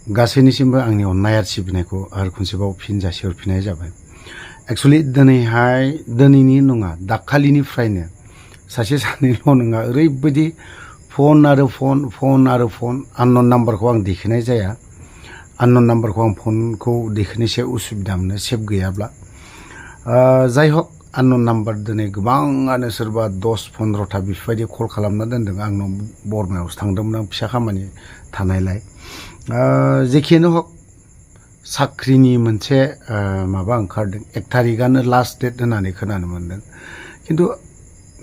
गासैनिसिमबो आंनि अननाय आरो सिबिनायखौ आरो खनसेबाव फिन जासिहरफिननाय जाबाय। एक्चुअली दिनैनि नङा दाखालिनिफ्रायनो सासे सानैल' नङा ओरैबायदि फन आरो फन आननन नाम्बारखौ आं देखायनाय जाया। आननन नाम्बारखौ आं फनखौ देखायनो एसे उसुबिदा मोनो सेभ गैयाब्ला। जाय हक आननन नाम्बार दिनै गोबाङानो सोरबा 10-15टा बेफोरबायदि कल खालामना दोनदों। आंनाव बरमायावसो थांदोंमोन आं फिसा खामानि थानायलाय। जेखियानो हक साख्रिनि मोनसे माबा ओंखारदों 1 तारिखआनो लास्ट डेट होननानै खोनानो मोनदों। खिन्थु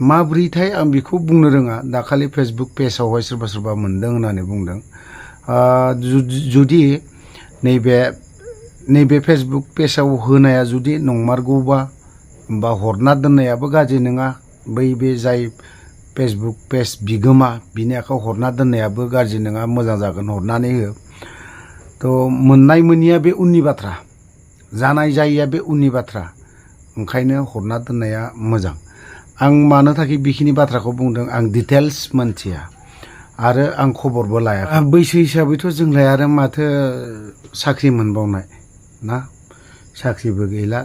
माब्रैथाय आं बेखौ बुंनो रोङा। दाखालि फेसबुक पेजावहाय सोरबा मोनदों होननानै बुंदों। जुदि नैबे फेसबुक पेजाव होनाया जुदि नंमारगौबा बा हरना दोननायाबो गाज्रि नङा। बे जाय फेसबुक पेज बिगोमा बिनि आखायाव हरना दोननायाबो गाज्रि नङा, मोजां जागोन हरनानै हो। थ' मोननाय मोनिया बे उननि बाथ्रा, जानाय जायिया बे उननि बाथ्रा। ओंखायनो हरना दोननाया मोजां। आं मानो थाखाय बेखिनि बाथ्राखौ बुंदों आं डिटेल्स मोनथिया आरो आं खबरबो लायाखै। बैसो हिसाबैथ' जोंलाय आरो माथो साख्रि मोनबावनाय ना, साख्रिबो गैला।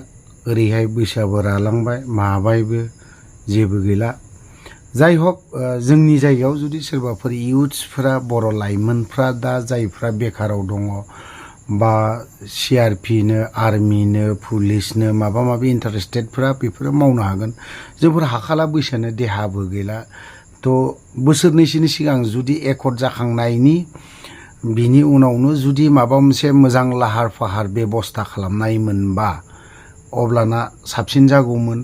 ओरैहाय बैसोआबो रालांबाय माबायबो जेबो गैला। जाय हक जोंनि जायगायाव जुदि सोरबाफोर इयुथ्सफोरा बर' लाइमोनफ्रा दा जायफ्रा बेकाराव दङ बा CRPनो आर्मिनो पुलिसनो माबा माबि इन्टारेस्टेडफ्रा बेफोरो मावनो हागोन। जोंफोर हाखाला बैसोआनो देहाबो गैला। थ' बोसोरनैसोनि सिगां जुदि एकर्ड जाखांनायनि बिनि उनावनो जुदि माबा मोनसे मोजां लाहार फाहार बेबस्था खालामनाय मोनबा अब्लाना साबसिन जागौमोन।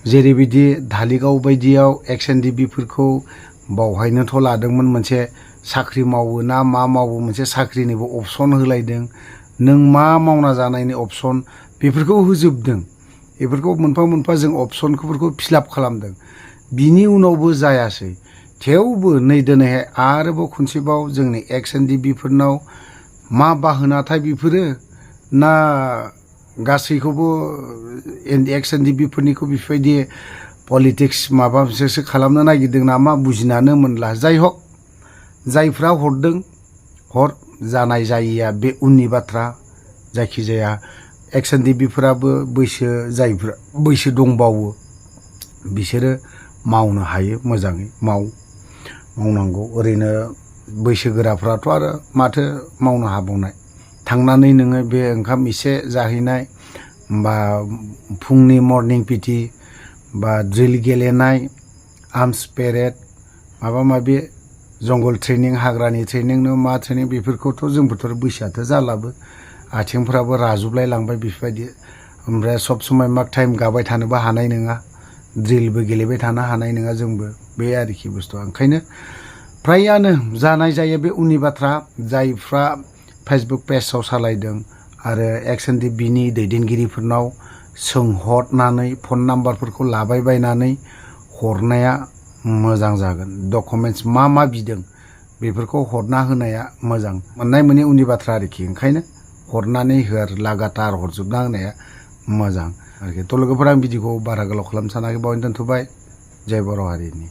जेरैबायदि धालिगाव बायदियाव XNDBफोरखौ बावहायनोथ' लादोंमोन, मोनसे साख्रि मावो ना मा मावो मोनसे साख्रिनिबो अपसन होलायदों। नों मा मावना जानायनि अपसन बेफोरखौ होजोबदों। बेफोरखौ मोनफा मोनफा जों अपसनफोरखौ फिलाप खालामदों। बिनि उनावबो जायासै। थेवबो नै दिनैहाय आरोबाव खनसेबाव जोंनि XNDBफोरनाव मा बाहोनाथाय बेफोरो ना गासैखौबो XNDBफोरनिखौ बेफोरबायदि पलिटिक्स माबा मोनसेसो खालामनो नागिरदों नामा बुजिनानो मोनला। जाय हक जायफ्रा हरदों हर, जानाय जायिया बे उननि बाथ्रा। जायखिजाया XNDBफोराबो जायफ्रा बैसो दंबावो बिसोरो मावनो हायो, मोजाङै मावनांगौ। ओरैनो बैसोगोराफ्राथ' आरो माथो मावनो हाबावनाय। थांनानै नोङो बे ओंखाम एसे जाहैनाय बा फुंनि मर्निं पिटि बा ड्रिल गेलेनाय, आर्म्स पेरेड, माबा माबि जंगल ट्रेनिं, हाग्रानि ट्रेनिं मा ट्रेनिं बेफोरखौथ' जोंफोरथ' बैसोआथ' जालाबो, आथिंफ्राबो राजुबलाय लांबाय बेफोरबायदि। ओमफ्राय सब समय माक टाइम गाबाय थानोबो हानाय नङा, ड्रिलबो गेलेबाय थानो हानाय नङा जोंबो, बे आरोखि बुस्थुआ। ओंखायनो फ्रायानो जानाय जायो बे उननि बाथ्रा। जायफ्रा फेसबुक पेजाव सालायदों आरो XNDBनि दैदेनगिरिफोरनाव सोंहरनानै फन नाम्बारफोरखौ लाबायबायनानै हरनाया मोजां जागोन। डकुमेन्टस मा बिदों बेफोरखौ हरना होनाया मोजां। मोननाय मोनि उननि बाथ्रा आरोखि। ओंखायनो हरनानै हो आरो लागातार हरजोबना होनाया मोजां आरोखि। थ' लोगोफोर आं भिडिअखौ बारा गोलाव खालामनो सानाखै, बावनो दोनथ'बाय। जय बर' हारिनि।